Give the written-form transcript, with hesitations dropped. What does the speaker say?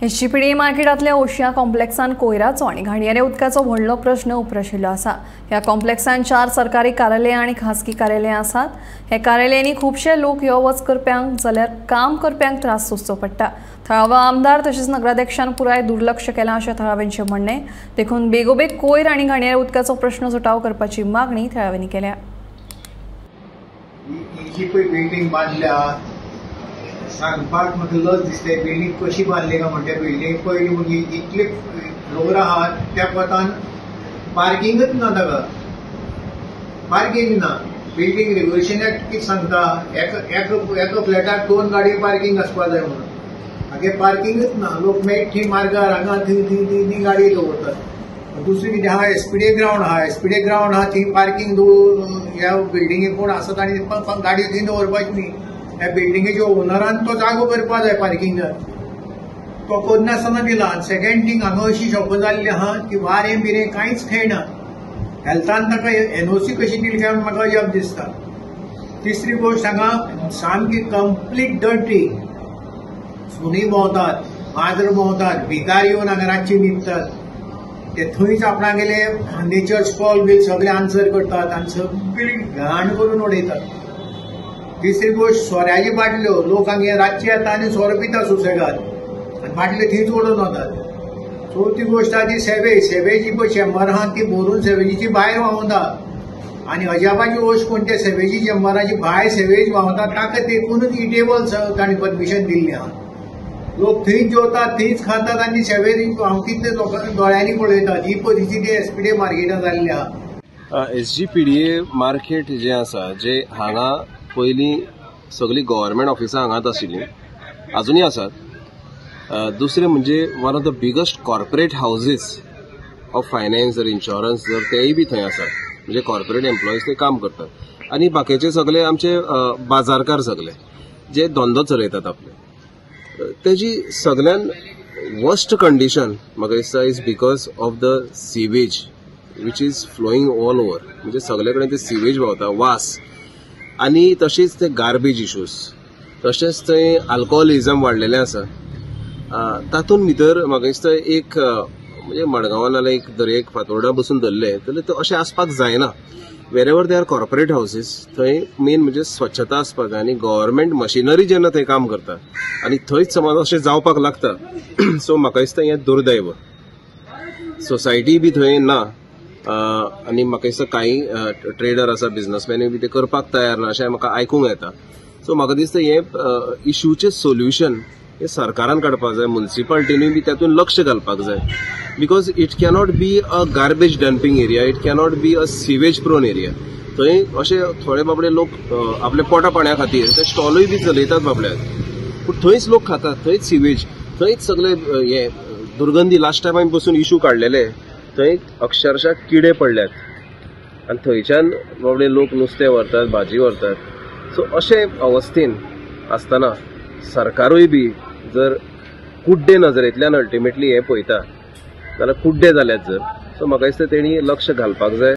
SGPDA मार्केटांतल्या ओशिया कॉम्प्लेक्सान कोयराचो आनी घाणयाऱ्या उदकाचो व्हडलो प्रश्न उप्राशिल्लो आसा. ह्या कॉम्प्लेक्सान 4 सरकारी कार्यालयां आनी खासगी कार्यालयां आसात. ह्या कार्यालयांनी खुबशे लोक यो वच करप्यांक जाल्यार काम करप्यांक त्रास सोंसचो पडटा. थळाव्या आमदार तशेंच नगराध्यक्षान पुराय दुर्लक्ष केलां अशें थळाव्यांचें म्हणणें. देखून बेगोबेग कोयर आनी घाणयाऱ्या उदकाचो प्रश्न सुटावो करपाची मागणी थळाव्यांनी केल्या. ही पळय बिल्डींग बांदल्या सांगपाक म्हाका लज दिसता. बिल्डींग कशी बांदली काय म्हणटा, बिल्डींग पयली म्हणजे इतले फ्लोर आहात त्या कोतान पार्किंगच ना, ताका पार्किंग ना. बिल्डींग रेग्युलेशन एक्ट कितें सांगता, एका फ्लॅटाक 2 गाडयो पार्किंग आसपा जाय म्हणून. हागे पार्किंगच ना, लोक मेळटी मार्गार हांगा थंय थंय थंय थंय गाडी दवरतात. दुसरी कितें आहा, एसपीडी ग्रावंड आहा, एसपीडी ग्रावंड आहा थंय पार्किंग ह्या बिल्डिंगे कोण आसा तांणी गाडयो थंय दवरपाची न्ही. ह्या बिल्डिंगेच्या ओनरान तो जागो करपा जाय पार्किंगाक, तो करनासतना दिला. आनी सेकंड थींग, हांगा अशी शॉपां जाल्ली आहा की वारें बिरें कांयच खेळना. हेल्थान ताका एनओसी कशी दिली काय म्हाका अजाप दिसता. तिसरी गोश्ट, हांगा सामकी कंप्लीट डर्टी, सुणी भोंवतात, माजर भोंवतात, भिकार येवन हांगा रातचे न्हिदतात. ते थंयच आपणागेले नेचर्स कॉल बील सगळे आन्सर करतात आनी सगळी घाण करून उडयतात. तिसरी गोश्ट, सोऱ्याची बाटल्यो, लोक हांगा रातचे येता आनी सोरो पिता सुसेगाद आनी बाटल्यो थंयच उडोवन वतात. चवथी गोश्ट आहा ती सेवेज, सेवेजी पळय चेंबर आहा ती भरून सेवेजीची भायर व्हांवता. आनी अजापाची गोश्ट कोण त्या सेवेजी चेंबराची भायर सेवेज व्हांवता ताका तेकूनच इटेबल तांणी परमिशन दिल्ली आहा. लोक थंयच जेवतात, थंयच खातात आनी सेवेज व्हांवतीत ते लोकांक दोळ्यांनी पळयतात. ही परिस्थिती एसपीडी मार्केटान जाल्ली आहा. एसजीपीडीए मार्केट जें आसा, जे हांगा पयलीं सगळीं गव्हर्मेंट ऑफिसां हांगाच आशिल्लीं, आजुनूय आसात. दुसरें म्हणजे one of the biggest corporate houses of finance जर इन्शुरन्स जर तेय बी थंय आसात, म्हणजे कॉर्पोरेट एम्प्लॉईज थंय काम करतात. आनी बाकीचे सगळे आमचे बाजारकार सगळे जे धंदो चलयतात आपले, तेजी सगळ्यान वर्स्ट कंडिशन म्हाका दिसता is because of the sewage which is flowing all over. म्हणजे सगळे कडेन ते सिवेज व्हांवता, वास, आनी तशीच ते गार्बेज इश्यूज, तशेंच थंय अल्कोहोलिझम वाडलेलें आसा. तातूंत भितर म्हाका दिसता एक म्हणजे मडगांवां नाल्यार एक दरेक फातोर्डा बसून धरलें जाल्यार तें अशें आसपाक जायना. Wherever they are corporate houses थंय मेन म्हणजे स्वच्छता आसपाक जाय आनी गव्हर्मेंट मशिनरी जेन्ना थंय काम करता आनी थंयच समज अशें जावपाक लागता. सो म्हाका दिसता हें दुर्दैव, सोसायटी बी थंय ना. आनी म्हाका दिसता कांय ट्रेडर आसा, बिजनसमॅनूय बी ते करपाक तयार ना अशें म्हाका आयकूंक येता. सो म्हाका दिसता हें इश्यूचें सोल्युशन हें सरकारान काडपाक जाय, मुन्सिपाल्टीनूय बी तातूंत लक्ष घालपाक जाय. Because it cannot be a garbage dumping area, it cannot be a sewage prone area. थंय अशे थोडे बाबडे लोक आपल्या पोटा पाण्या खातीर ते स्टॉलूय बी चलयतात बाबड्याक, पूण थंयच लोक खातात, थंयच सिवेज, थंयच सगळे हे दुर्गंधी. लास्ट टायम आमी बसून इशू काडलेले, थंय अक्षरशः किडे पडल्यात आनी थंयच्यान बाबडे लोक नुस्तें व्हरतात, भाजी व्हरतात. सो अशे अवस्थेन आसतना सरकारूय बी जर कुड्डे नजरेंतल्यान अल्टिमेटली हें पळयता जाल्यार कुड्डे जाल्यात जर, सो म्हाका दिसता तेणी लक्ष घालपाक जाय.